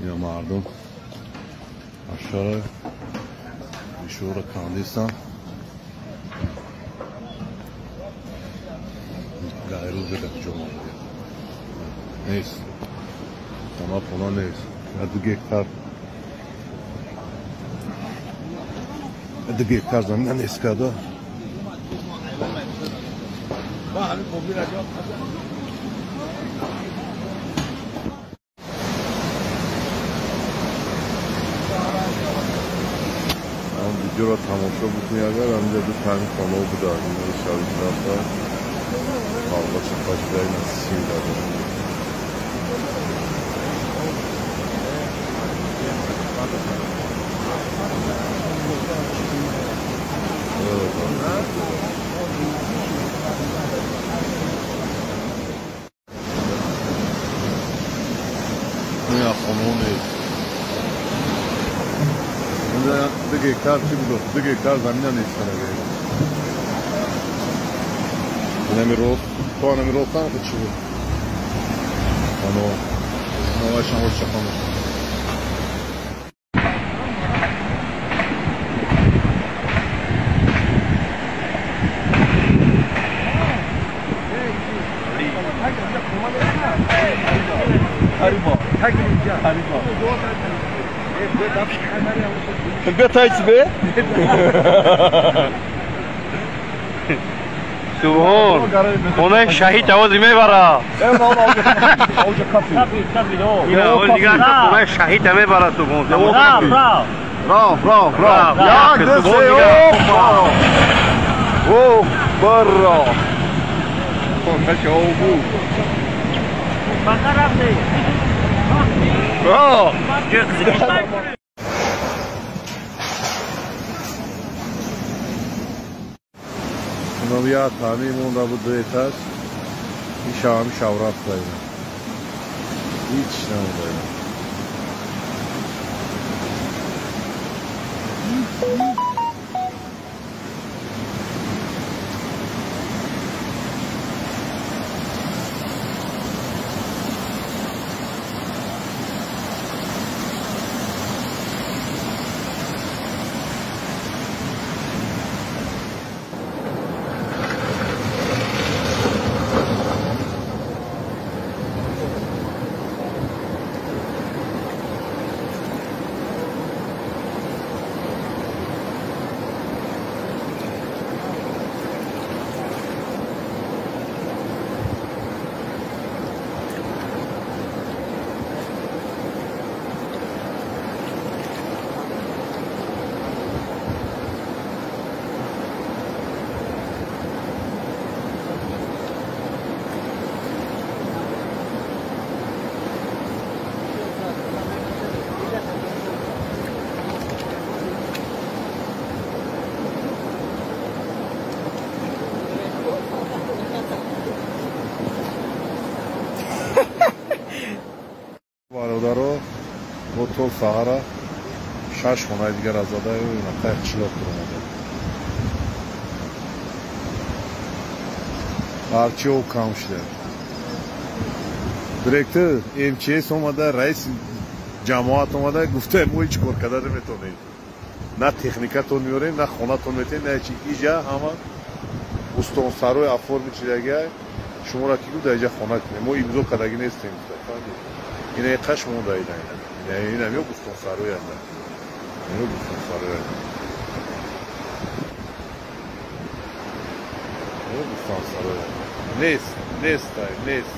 Ина мардум ашара ишора кандистан. Гайру беда ҷо монда. Нест. Хона пона нест. 2 гектар. 2 гектар замина нест када. Видеоро тамошо бикунӣ, агар ҳаминҷа ду тани хонаҳо буда, шави рафта қалба чапа шуда, ина сил дада. Хонаҳо нест. 2 гектар чӣ буд? 2 гектар замина нест карда. Инами рост, то анами рост ҳам чӣ буд? Ано, навашам вот чапам. بیا سبحان خونه شهید آوازی میبره. خونه شهید میبره سبحان. راف راف راف. یک دو سه اوه برا. خونه شهید بود. Унам як ҳамин монда буд ду этаж. Ин шавами шаврафт ина. Ҳеч намонда ина. Бародаро, бо то саҳара 6 хонаи дигар аз задаю нақтай қишлоқ дуромада. Ҳарчи об кам шуда. Директор МЧС омада, раиси ҷамоат омада, гуфта мо ҳеҷ кор карда наметавонем. На техникатон меорем, на хонатон метавонем, на ҳеҷ. Иҷа ҳама устонсарои оформи чидагиай, шуморо ки гуфт дар иҷа хона кунем. Мо имзо кардагӣ нестем, гуфта. Ина қаш монда ина. Ина ё густонсароянд. Ина густонсароянд. Ина густонсароянд. Нест, нест, нест.